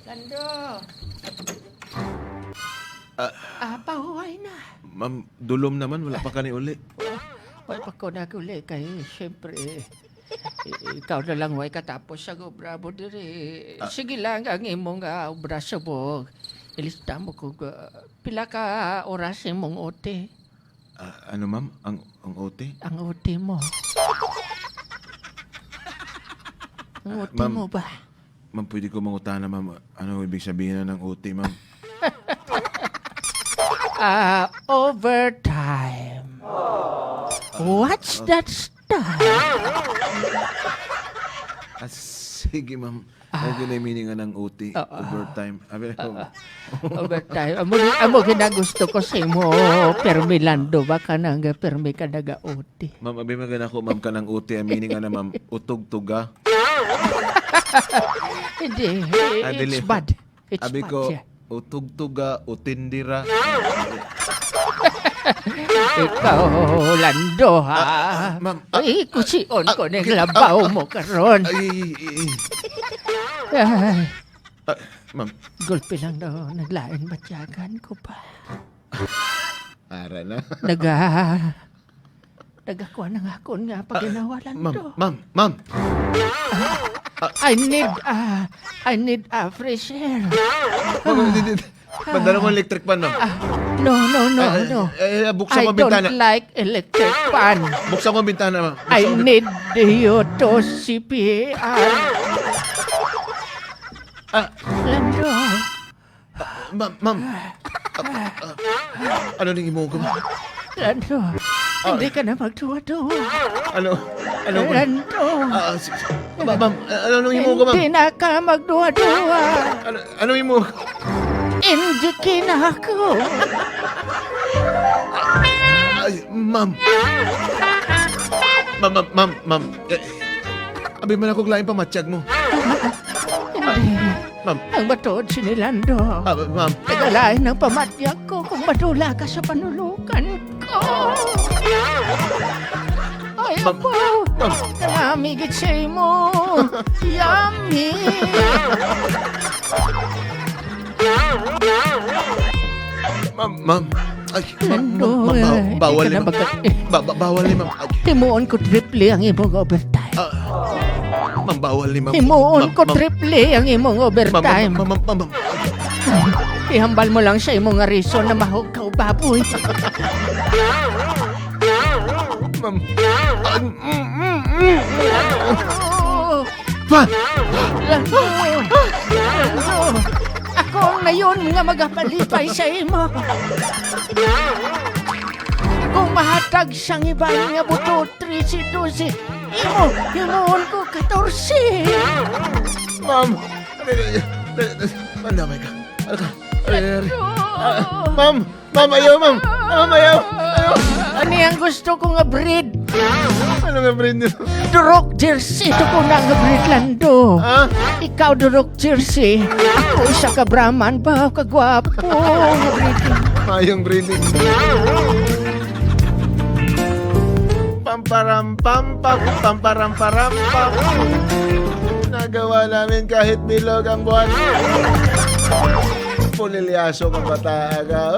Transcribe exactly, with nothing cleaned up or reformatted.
Lando! Ah. Ah, pahuway na. Ma'am, dulom naman, wala pa ka ni uli. Wala pa ko nag-uli kay, siyempre, i-, ikaw na lang way katapos sa obra mo diri. Ah. Sige lang ang imong, ah, obra subong. Ilista mo kung, ah, pila ka oras imong O T. Ah, ano, ma'am? Ang, ang O T? Ang O T mo. Ang Ah, O T ma'am, mo ba? Ma'am, pwede ko mangutana, ma'am, ano ibig sabihin na ng O T, ma'am? Ah, overtime. What's that stuff? Ah, sige, ma'am. Ah. Okay na yung meaning nga ng O T, Oo. overtime. Abi ko, Oo. Overtime. Amo, amo ginagusto ko sa imo, Permi Lando. Baka nang Permi ka naga-O T. Ma'am, abi man gani ako, ma'am, kanang O T, ang meaning nga na, ma'am, utog-tuga. Hindi. Ah, It's dili. bad. It's Abi bad, ko, yeah. utog-tuga, utindira. Ikaw, Lando, ha? Ah, ma'am, ah, Ay, kusion ah, ko na yung ki-, labaw ah, mo karon. Ay, ay, ay, ay. Ay, Ah, ma'am. gulpi lang daw, naglain batyagan ko pa. Ara na. Naga-, nagakuha na nga akon nga Ah, paginawalan ma'am, to. ma'am, ma'am. I need, ah, I need a fresh air. Ma'am, di, di, di. Padala mo electric fan, ma'am. Ah, no, no, no, Ah, no. eh, eh, buksan I mo ang bintana. don't like electric fan. Buksan mo ang bintana, ma'am. I Buksan mo ang bin- need you to C P R. Ah. Lando. Ma'am, ma'am. Ah, ah, ano ning imo ko, ma'am? Lando, Ah. hindi ka na magduwa-duwa. Ano? Ano, ma'am? Lando. Ah, si-, si-, ma-, ma'am, ah, ano ning imo ko, ma'am? Hindi na ka magduwa-duwa. Ano, ano imo? Hindi ka na ako. Ay, ma'am. Ma'am, ma'am, ma'am, ma'am. Eh, abi man ako lain pamatyag mo. Hindi. Ma'am. Ang matuod si Nilando. Ah, ma'am. Nagalain ang pamatyag ko kung madula ka sa panulukan ko. Ay, Ma'am. Apo. Ma'am. Kalami gid sa imo. Yummy. Ma'am, ma'am. Ay, ma'am, Lando, ma'am, ma'am, baw-, eh, bawal di ka ni na ma'am. magka-, Ba-, ba-, bawal ni ma'am. Ay. Himuon ko triple ang imong overtime. Ah, ma'am, bawal ni ma'am. Himuon Ma'am, ko ma'am. triple ang imong Ma'am, ma'am, overtime. ma'am, ma'am, ma'am, ma'am. Ihambal mo lang sa imo nga reason na mahog ka og baboy. Ma'am. Ah, mm, mm, mm. Oh. Pa! Lando! Lando! Ako ang nayon nga magapalipay sa imo. Kung mahatag sang iban nga buto, trese, dose, imo, himuon ko katorse. Ma'am! Ano yun? Ano yun? Ano ka? Ano ka? Ano yun? Lando! Ah, ma'am! Ma'am, ayaw, ma'am. Ma'am, ayaw. Ayaw. Ani ang gusto ko nga breed? Ano nga breed niyo? Durok jersey. Ito ko na nga breed, Lando. Ha? Ikaw, Durok jersey. Ako, isa ka Brahman. Ba, kagwapo nga breed. Mayong breeding. Pamparam, pam, pam, pamparam, param, pam. Nagawa namin kahit bilog ang buwan. Pulilyaso kang bata, aga.